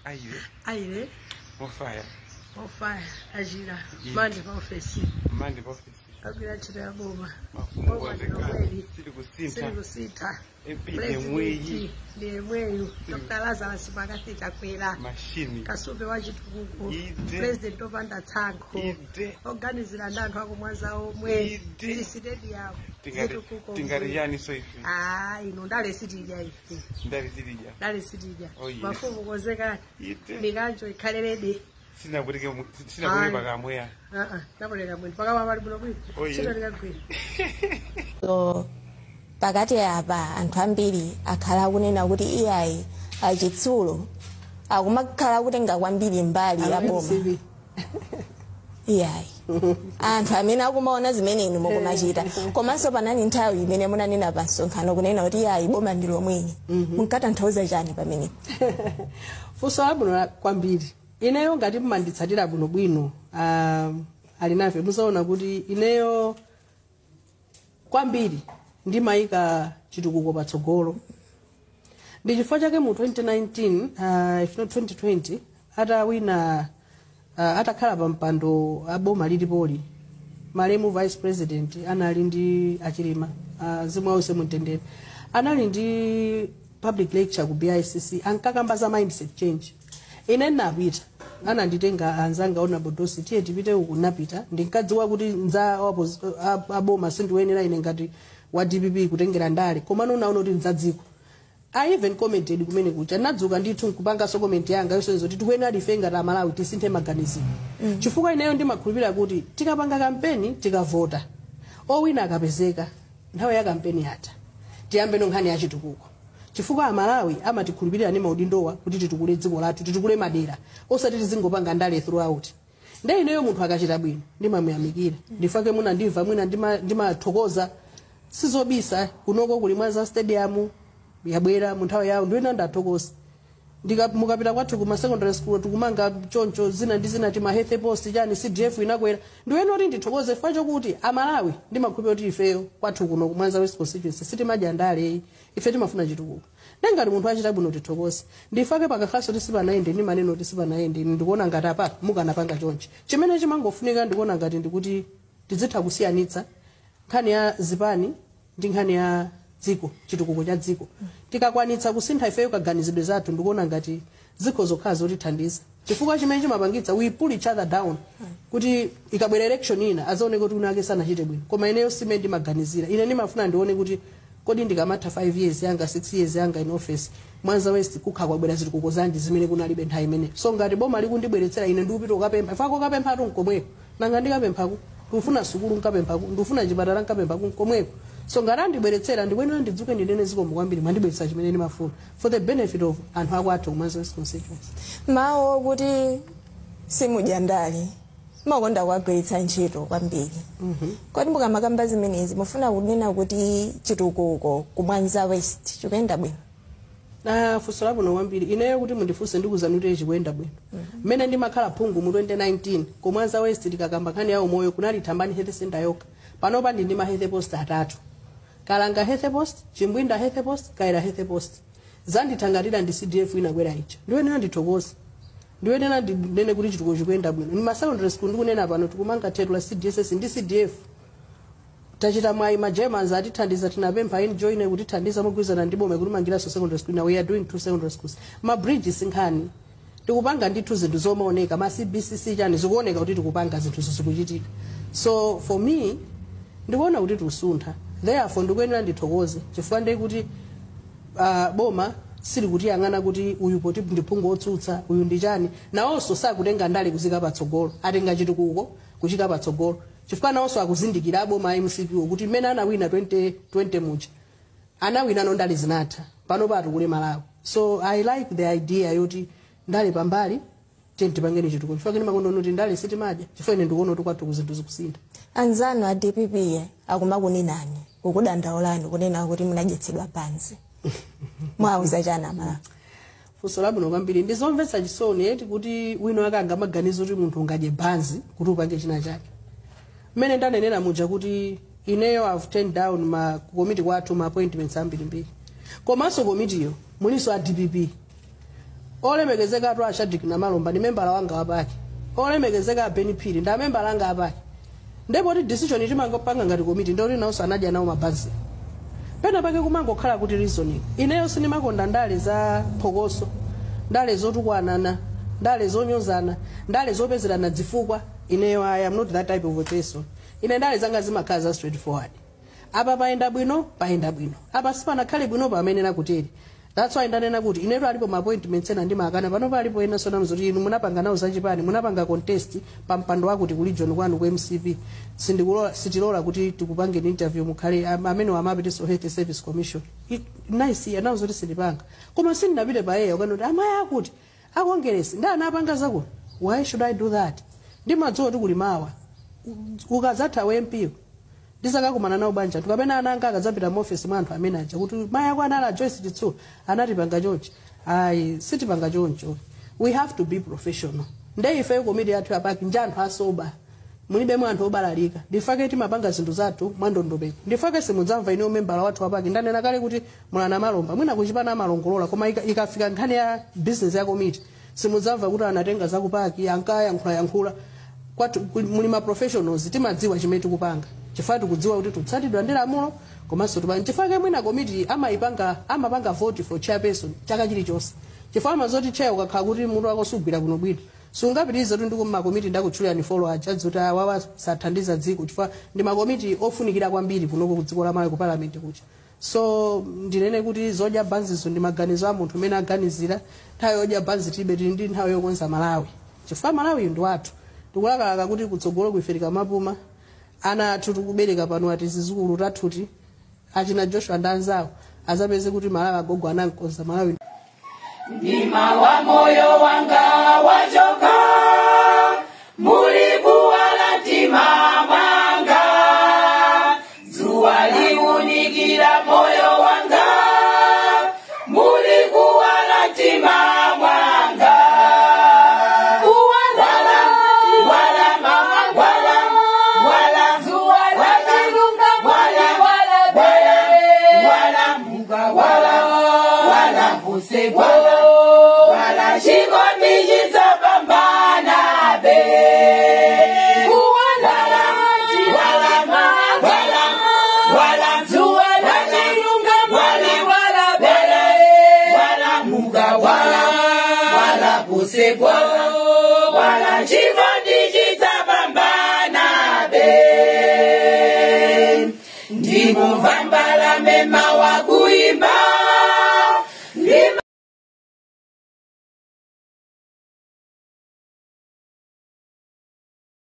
Aire. Aire. Mofaya. Mofaya ajira. Mande pa ofesi. Mande pa ofesi. Agwira ntchito ya boma. Mafumu wazekali. Sili kusintha. Sili kusintha. Mweyi. Ndiye mweyu. Dr. Lazarus McCarthy Chakwera. Mashini. Kasupe wa chitukuko. President opanda tsankho. Oganizira ndi anthu akumwaza omwe. President yawo. Tingati yani so ife. Ah, ino ndale sitidya ife. Ndale sitidya. Ndale sitidya. Oh, yes. Mafumu kozekani. Mikanjo ikhaleledi. Sinabulike sinabulike pakamweya. Nabuleka mwini pakamwa pali bwino bwino. Ntchito likagwira. So pakati apa anthu ambiri akhala akunena kuti iyayi achitsulo akumakhala kutenga kwambiri mbali ya boma. Iyayi anthu amene akumaona zimene inu mukumachita. Komanso panali nthawi imene munanena pa msonkhano kunena kuti iyayi boma ndi lomweni. Munkatanthauza chani pamene? Funso labwino kwambiri. Ineyo ngati mmanditsatira bwinobwino ali nafe muzaona kuti ineyo kwambiri ndimayika chitukuko patsogolo. Ndi chifukwa chake mu 2019 if not 2020 atawina atakhala pa mpando aboma lilipoli malemu vice president anali ndi achilima zimwe ause mumtendere anali ndi public lecture ku BICC ankakamba za mindset change. Ine ndinapita ananditenga anzanga ona bodosi tiye tipite uku napita ndinkadziwa kuti nza aboma sindiwenera ine ngati wa DPP kutengera ndale koma unaona kuti nzadziko. I even commented kumene kucha nadzuka ndithu nkupanganso comment yanga yosonyeza kuti tikuyenera ife ngati Amalawi tisinthe maganiziro. Chifukwa ineyo ndimakhulupirira kuti tikapanga kampeni tikavota owina akapezeka nthawi ya kampeni yatha tiyambe nkhani ya chitukuko. Chifukwa Amalawi amatikhulupirira ndi maudindowa kuti titukule dziko lathu titukule madera osati tizingopanga ndale throughout. Nde ineyo munthu akachita bwino ndimamuyamikira ndifake muna ndimva mwina ndimathokoza sizobisa kunoko kuli Mwanza Stadium yabwera mu nthawi yawo ndiwena ndathokoza. Mukapita kwathu kuma secondary school tikumanga choncho zina ndi zina tima health post chani CDF inakwera ndiwena kuti ndithokoze chifukwa chokuti Amalawi ndimakhulupirira kuti ifeyo kwathu kuno ku Mwanza West constituency sitimadya ndale ife timafuna chitukuko. Ngati munthu achita bwino tithokoze. Ndifake pakakhaso tisipanaende ndi maneno tisipanaende ndikuona ngati apa mukanapanga chonchi. Chimene chimangofunika ndikuona ngati ndikuti tizitha kusiyanitsa nkhani ya zipani ndi nkhani ya dziko chitukuko cha dziko. Tikakwanitsa kusintha ifeyo kaganizidwe zathu ndikuona ngati zikho zokhala zotithandiza. Chifukwa chimene chimapangitsa we pull each other down kuti ikabwera election ina azaone kuti unake sanachite bwino. Koma ineyo simene ndimaganizira. Ine ndimafuna ndione kuti kodi ndikamatha 5 years yanga 6 years yanga in office Mwanza West kukha kwabwera zitukuko zanji zimene kunalibe nthawi imene. So ngati boma likundibweretsera ine ndikupita kukapempha ifako kapempha tu nkomweko nanga ndikapemphaku ndikufuna sukulu nkapemphaku ndikufuna chipatala nkapemphaku nkomweko. So ngati andibweretsera ndikuyenera ndidzuke ndinene zikomo kwambiri mwandibweretsa chimene ndimafuna for the benefit of anthu akwathu ku Mwanza West constituency. Mawu kuti simudya ndale makonda kuwagwiritsa ntchito kwambiri. Kodi mukamakamba zimenezi mufuna kunena kuti chitukuko ku Mwanza West chikuyenda bwino? Funso labwino kwambiri. Ineyo kuti mundifunse ndikuwuzani kuti chikuyenda bwino. Mmene ndimakhala phungu mu 2019 ku Mwanza West tikakamba nkhani ya umoyo kunali Thambani Health Center yokha. Panopa ndi ma health post atatu. Kalanga health post, Chimbwinda health post, Kaira health post. Zandithangatira ndi CDF inakwera icha. Ndiwenera ndithokoze. Ndiwenera ndinene kuti chitukuko chikuyenda bwino. Ni ma secondary school ndikunena pano tikumanga thetu la CDSS ndi CDF. Tachita mwayi ma Germans atithandiza tinapempha enjoy kutithandiza mogwirizana ndi boma kulimangiranso secondary school. Now we are doing 2 secondary schools. Ma bridges nkhani tikupanga ndithu zinthu zomaoneka ma CBCC chani zikuoneka kuti tikupanga zinthu zikuchitika. So for me ndikuona kuti tikusuntha. Therefore ndikuyenera ndithokoze chifukwa ndiye kuti boma sili kutiyang'ana kuti uyu poti ndi phungu wotsutsa uyu ndi chani nawonso sakutenga ndale kuzika patsogolo atenga chitukuko kuchika patsogolo chifukwa nawonso akuzindikira aboma MCP kuti mmene anawina 2020 muja anawina no ndale zinatha pano patukule Malawi. So I like the idea yoti ndale pambali tipangeni chitukuko chifukwa kene makondo kuti ndale sitimadya chifukwa ine ndikuona kuti kwathu zinthu zikusintha. Anzanu a DPP akumakunenani kukudandaulani kunena kuti munadyetsedwa pansi. Mwauza chana Malawi? Funso labwino kwambiri. Ndizomvetsa chisoni eti kuti wina wake angamaganiza kuti munthu ungadye banzi kuti upange china chake. Mmene ndanenera muja kuti ineyo I've turned down ma komiti kwathu ma appointments ambirimbiri. Komanso komitiyo mulinso a DPP. Olemekezeka atu a Shadik Namalomba ndi membala wanga wa PAC. Olemekezeka a Ben Phiri ndi amembala anga a PAC. Ndipo ti decision timangopanga ngati komiti, ndoti nawonso anadya nawo mabanzi. Pena pake kumangokhala kuti reasoning. Ineyo sindimakonda ndale za phokoso, ndale zotukwanana, ndale zonyozana, ndale zopezerana zifukwa. Ineyo, I am not that type of a person. Ine ndale zanga zimakhala za straightforward. Apa payenda bwino, payenda bwino. Apa sipanakhale bwino, pamene nakuteri. That's why ndanena kuti ineyo alipo ma appointments ena ndimakana. Pano palipo ena sona mzoti inu munapanga nawo zachipani, munapanga contest pa mpando wakuti ku region kwanu ku MCP, sindikulola, sitilola kuti tikupangeni interview, mukhale amene wamapitiso Health Service Commission. Nice, anawo zoti sindipanga, koma sindinapite pa air ukanoti amayi akuti akongeresi ndi anapanga zakuti. Why should I do that? Ndimadziwa kuti kuli mawa. Ukadzatha MP, ndisakakumana nawo banja anthu, kapena ana anga akadzapita mu office mwa anthu amene aja kuti mayi ako anali Joyce Chitsulo anatipanga chonchi. Ayi, sitipanga choncho. We have to be professional. Nde ife komiti yathu ya PAC ndi anthu a sober, mulibemo anthu obalalika. Ndifake timapanga zinthu zathu mwandondomeko. Ndifake simudzamva ine membala wathu wa PAC, ndanena kale kuti mulana malomba mwina kuchipana amalongolola, koma ikafika nkhani ya business ya komiti, simudzamva kuti anatenga zaku PAC, ankayankhulayankhula. Kwathu muli ma professionals, timadziwa chimene tikupanga, chifukwa tikudziwa kuti tikutsatidwa ndi lamulo. Komanso chifukwa mwina komiti amayipanga, amapanga vote for chairperson chaka chilichonse, chifukwa amazoti chair ukakhala kuti mutu wako sugwira bwinobwino, sungapitirize kuti ndiku makomiti ndakutchulirani four aja kuti awawa sathandiza dziko, chifukwa ndi makomiti ofunikira kwambiri kunoko ku dziko la Malawi, ku parliament kucha. So ndinene kuti zodya banzizo ndi maganizo a munthu umene aganizira. Nthawi yodya banzi tilibe, tili ndi nthawi yokonza Malawi, chifukwa Malawi ndi wathu. Tikulakalaka kuti kutsogolo kuife tikamapuma, ana athu tikubereka pano, ati zizukulu tathuti, achina Joshua ndi anzawo, azapeze kuti Malawi agogo anankonza Malawi. Mtima wa moyo wanga wachoka, mulikuwala mtima mwanga, zuwa liunikira moyo wanga, mulikuwala mtima mwanga. Wala, wala, wala, wala, wala, wala, wala, wala, wala, wala, puse, wala, wala, chikondi chitsapambana be. Wala, wala, wala, wala, wala, wala, wala, muga, wala, wala, puse, wala, wala, chikondi chitsapambana be. Ndikumva mbalame mawa kuimba.